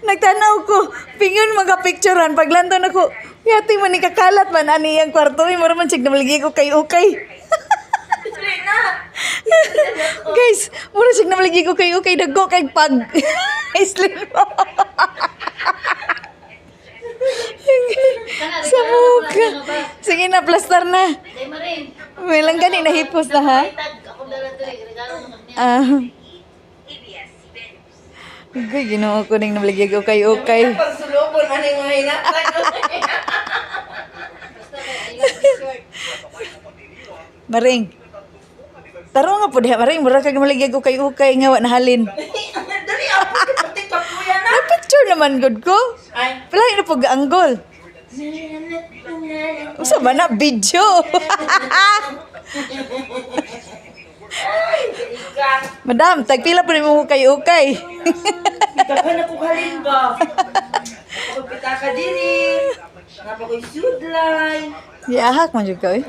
Nagtanaw ko, pingon mga picturean paglantaw nako. Yati man ni kakalat man ani iyang kwarto, eh, mura man sig namaligi ko kay ukay. Dali na. Guys, mura sig namaligi ko kay ukay dagko kay pag Islin mo. Sa muka. Sige na, plastar na. Dali maring. May lang gani nahipos na ha. Tag akong dala diri, regalo naman niya. Ah. Uy, Ginoo ko ning namaligi ko kay ukay. Pagsulubon, ano yung mga hinatag? Basta kay ilang shirt. Maring. Taro nga po diha, Maring, mura kag maligya ko kay ukay nga wa nahalin. Dali, ako, pati kapuya na. Na picture naman gud ko. Ay. Palahi na pag anggol. Usa ba na video? Ika. Madam, tagpila po nimo kay ukay. Daghan ako halin ba? Ako pitaka diri. Napa ko'y sudlay. Giahak man jud ka oy.